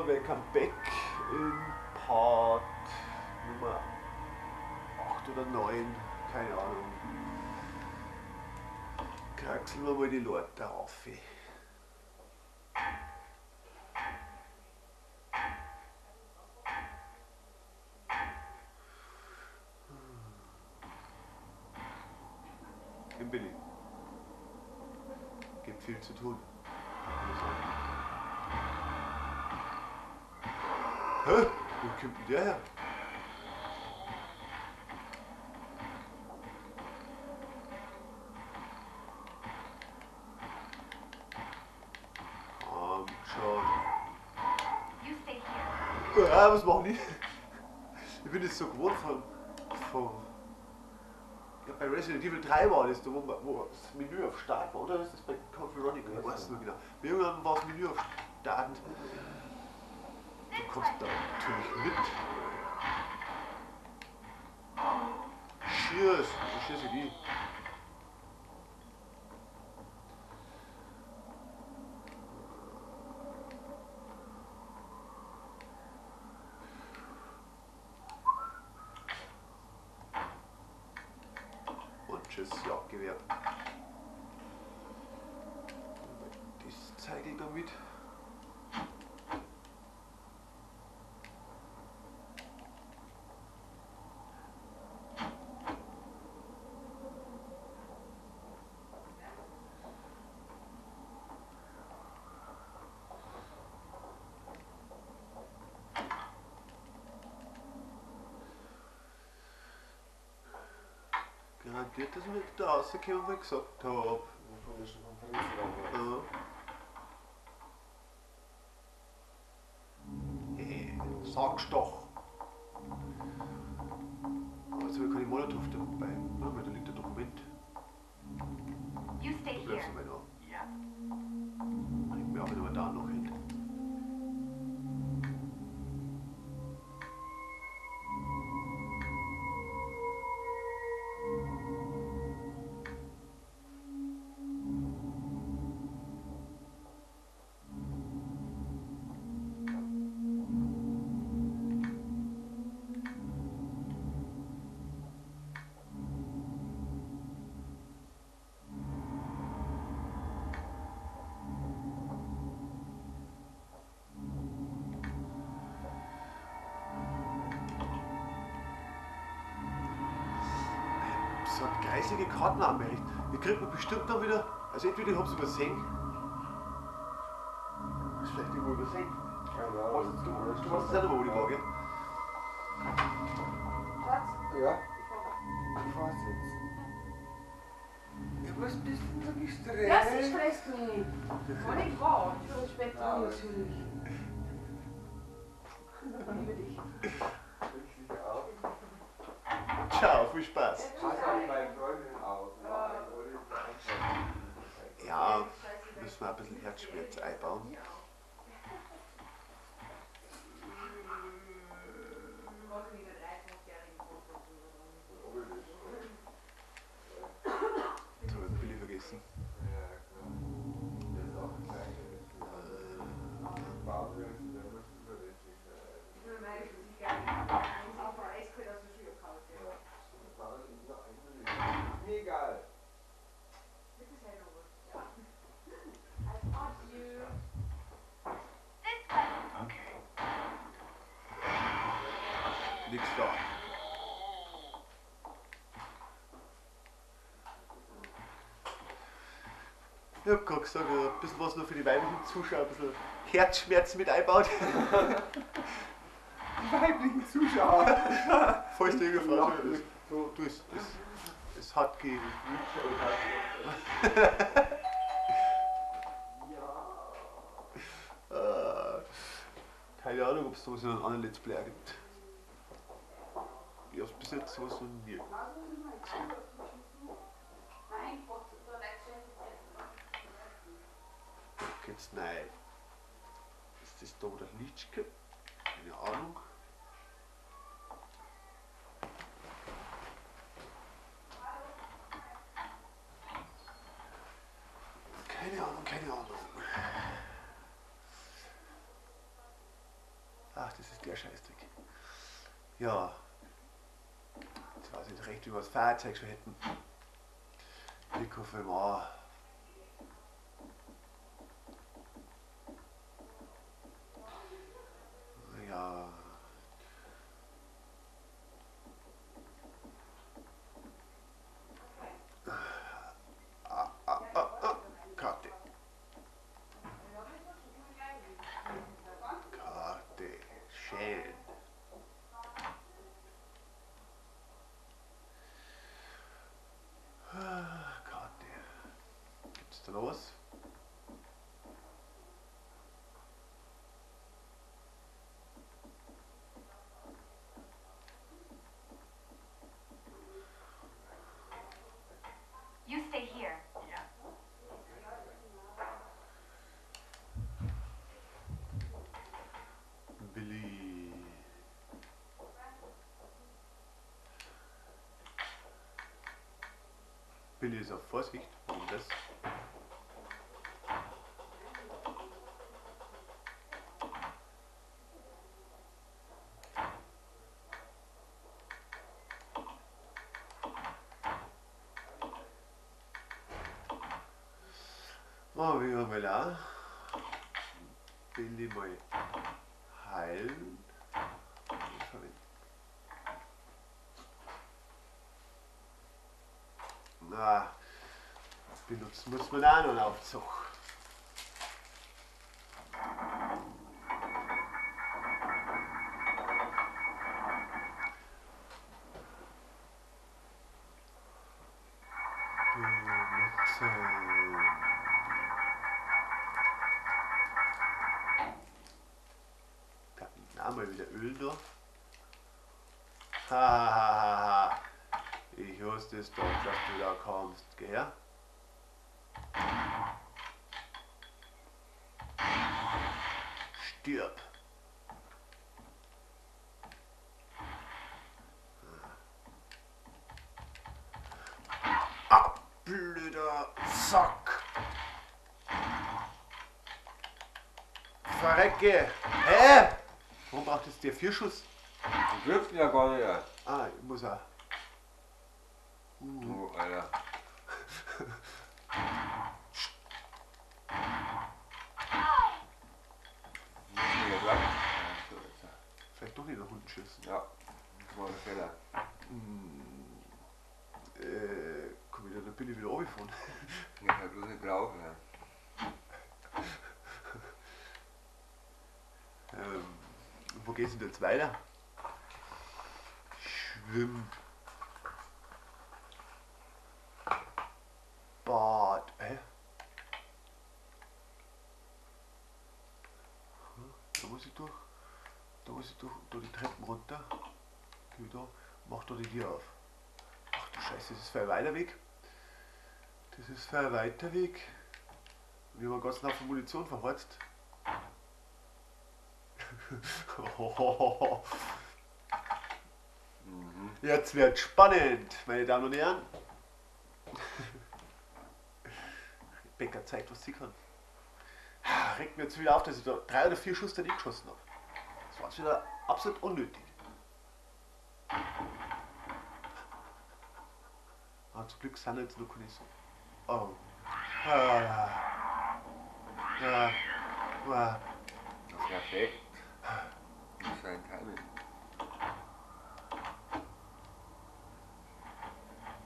Welcome back in Part Nummer 8 oder 9, keine Ahnung. Kraxeln wir mal die Leute auf. Im Billy. Gibt viel zu tun. Hä? Wo kommt denn der her? Komm schon. Ah, was machen die? Ich bin jetzt so gewohnt von ja, bei Resident Evil 3 war das, da wo das Menü auf Start war, oder? Ist das bei Code Veronica? Ich weiß es nicht genau. Irgendwann war das Menü auf Start. Du kommst da natürlich mit. Cheers! Wo schieße ich die? Und tschüss, Jagdgewehr. Das zeige ich damit. Garantiert, dass wir da rausgekommen, was ich gesagt habe. Ja. Hey, sag's doch! Aber jetzt habe ich keine Molotow dabei. Warte mal, da liegt ein Dokument. Du bleibst dabei da. Bringt mir auch, wenn wir da noch hin. So eine kreisige Kartenanmeldung. Die kriegt man bestimmt dann wieder. Also entweder ich hab's übersehen. Ist vielleicht irgendwo übersehen. Keine Ahnung. Du weißt es auch nicht mehr, wo die war, gell? Schatz? Ja? Ich fahr's jetzt. Ja, was bist denn da gestresst? Ja, sie stresst mich. War nicht wahr. Ich war spät dran, natürlich. Ich liebe dich. Ich dich auch. Ciao, viel Spaß. Pass auf meine Freundin auf. Ja, müssen wir ein bisschen Herzschmerz einbauen. Jetzt habe ich den Billy vergessen. Ja, klar. Der ist auch klein. Mir egal. Okay. Nix da. Ich hab gerade gesagt, ein bisschen was noch für die weiblichen Zuschauer, ein bisschen Herzschmerz mit einbaut. Die weiblichen Zuschauer? Falls du irgendeine Frage hast. Du, es hat gegeben. Keine Ahnung, ob es sowas in einem anderen Let's Player gibt. Ich hab's bis jetzt sowas noch nie gesehen. Da geht's rein. Ist das da der Litschke? Keine Ahnung. Keine Ahnung, keine Ahnung. Das ist der Scheißdreck. Ja. Jetzt weiß ich nicht recht, wie wir das Fahrzeug schon hätten. Ich hoffe mal. Ja. Karte. Karte. Schön. Karte. Gibt's da noch was? You stay here. Billy. Billy ist auf Vorsicht. Warum das? Machen wir mal auch. Billy mal heilen und verwenden. Na, benutzen muss man auch noch einen Aufzug. Benutzen. Da mal wieder Öl da. Ha, ha, ha, ha. Ich wusste es doch, dass du da kommst. Geh her. Stirb. Ah, blöder Sack. Verrecke. Hä? Warum braucht jetzt der 4 Schuss? Du triffst ihn ja gar nicht. Ah, ich muss auch. Du, Alter. Vielleicht doch nicht nach unten schießen. Ja, das war ein Fehler. Komm wieder, dann bin ich wieder runtergefahren. Ich kann bloß nicht brauchen. Ja. Wo geht's denn jetzt weiter? Schwimm. Bad. Hä? Da muss ich durch. Da muss ich durch. Da die Treppen runter. Geh da. Mach da die Tür auf. Ach du Scheiße, das ist für ein weiter Weg. Das ist für ein weiter Weg. Und ich habe einen ganzen Haufen Munition verhorzt. Jetzt wird spannend, meine Damen und Herren. Rebecca zeigt, was sie kann. Regt mir jetzt wieder auf, dass ich da 3 oder 4 Schuss daneben geschossen habe. Das war jetzt wieder absolut unnötig. Ah, zum Glück sind jetzt noch keine so. Oh. Perfekt. Das ist ein Timing.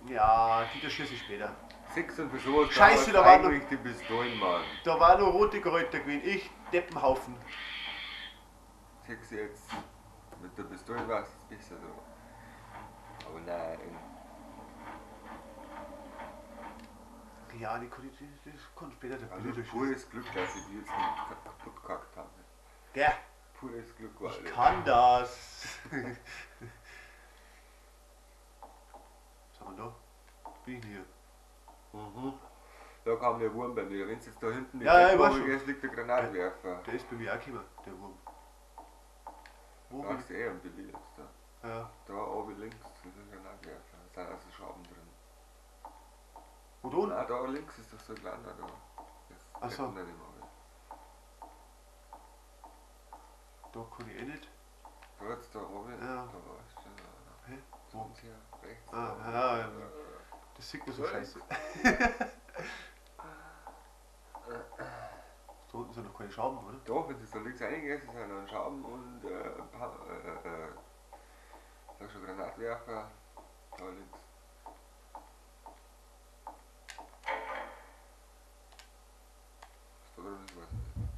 Ja, die da schieße ich später. 6 und für Scheiße, da war noch die Pistolen, Mann. Da war nur rote Kräuter gewesen. Ich, Deppenhaufen. 6 jetzt. Mit der Pistole war es besser so. Aber nein. Ja, die kann später der Also pures Glück, dass ich die jetzt nicht kaputt gekackt habe. Gell? Pures Glück war Ich kann das. Was haben wir da? Bin ich hier? Mhm. Da kam der Wurm bei mir. Wenn es jetzt da hinten nicht ja, ja, gehst, liegt der Granatwerfer. Der ist bei mir auch gekommen, der Wurm. Wo bin ich? Eh am Billy jetzt da. Ja. Da oben links ist ein Granatwerfer. Da sind also Schrauben drin. Wo da unten? Ah, da links ist doch so ein kleiner da. Ach so. Da kann ich eh nicht. Da jetzt da oben. Ja. Da warst du. Hä? Wo? Hier, rechts. Ah, da. ja, ja. Das sieht man so scheiße. Da unten sind noch keine Schaben, oder? Doch, wenn du da links reingehst, ist halt ein Schaben und ein paar, sag schon, Granatwerfer. Da links. Was da drin ist, weiß ich nicht.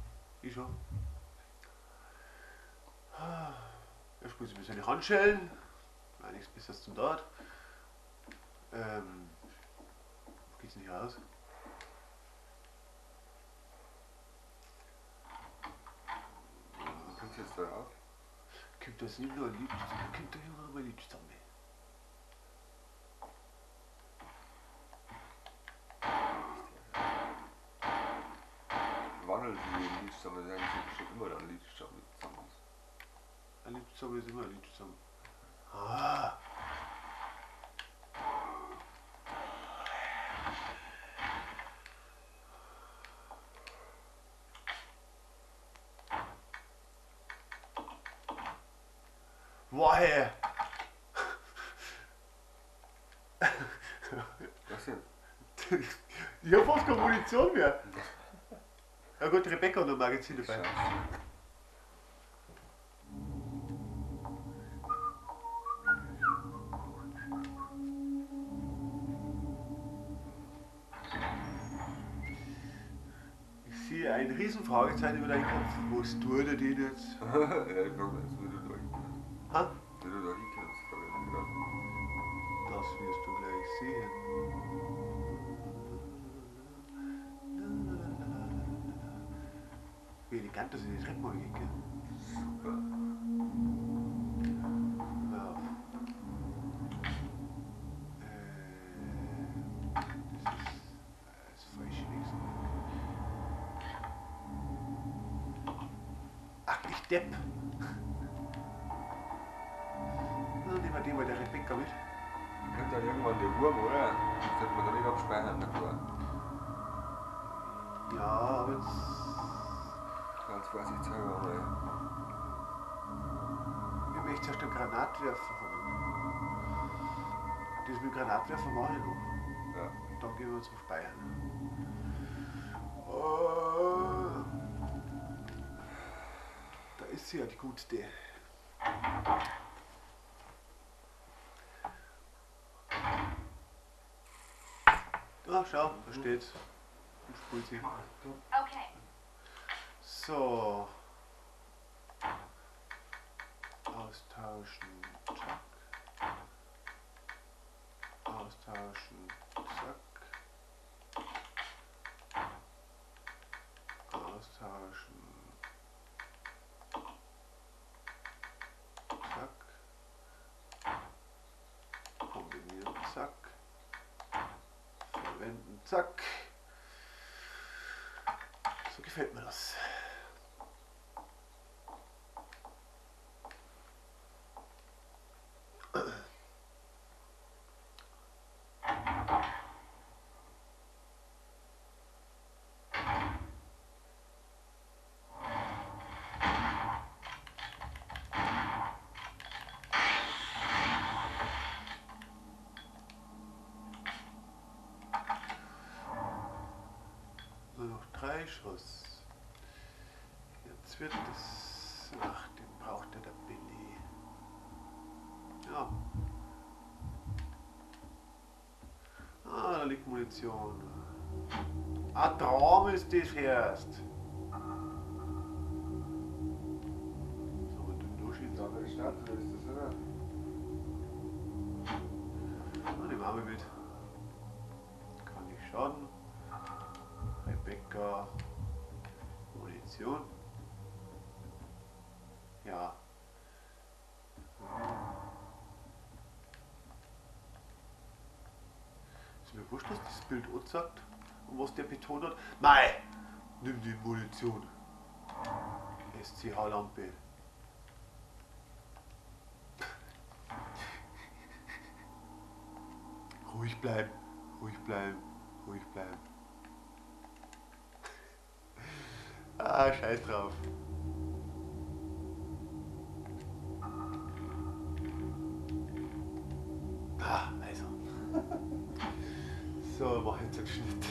Ich schon. Er spielt sich mit seine Handschellen. War nichts Besseres zum Dort. Wo geht's denn hier raus? Wie kommst du jetzt da rauf? Kommt das nicht nur ein Lied? Kommt da irgendwann mal ein Lied zusammen? Wandelt sich wie ein Lied zusammen, das ist eigentlich schon immer ein Lied zusammen. Ein Lied zusammen ist immer ein Lied zusammen. Ah! Woher? Was denn? Ich hab fast keine Munition mehr. Ja gut, Rebecca hat noch ein Magazin dabei. Scheiße. Ich sehe ein Riesenfragezeichen über deinen Kopf. Was tut er denn jetzt? Ja, ich frag mich jetzt, wie du da hinkommst. Ha? Wie du da hinkommst, frag ich mich gerade. Das wirst du gleich sehen. Wie elegant das in die Treppen geht, gell? Super. Hör auf. Das ist das falsche Weg. Ach, ich Depp. Na, nehmen wir den bei der Rebecca mit. Kommt dann irgendwann der Wurm, oder? Das sollte man da nicht abspeichern davor. Ja, aber jetzt. Ganz vorsichtshalber mal. Ich möchte zuerst einen Granatwerfer haben. Das mit dem Granatwerfer mache ich noch. Ja. Und dann gehen wir zum Speichern. Da ist sie ja, die gute. Ah, schau, da steht's. Und spult sie. Okay. So. Austauschen, zack. Austauschen, zack. Austauschen. Zack. Kombinieren, zack. Verwenden, zack. So gefällt mir das. Nur noch 3 Schuss. Jetzt wird es. Ach, den braucht der Billy. Ja. Ah, da liegt Munition. Ah, Traum ist das erst. So, und dann durchschießen. Da bei der Statue ist das, oder? Ah, den machen wir mit. Kann nicht schaden. Rebecca. Munition. Ja. Ist mir wurscht, was das Bild auch sagt und was der betont hat. Mei! Nimm die Munition. SCH-Lampe. Ruhig bleiben, ruhig bleiben, ruhig bleiben. Ah, scheiß drauf. Na, also. So, mach jetzt einen Schnitt.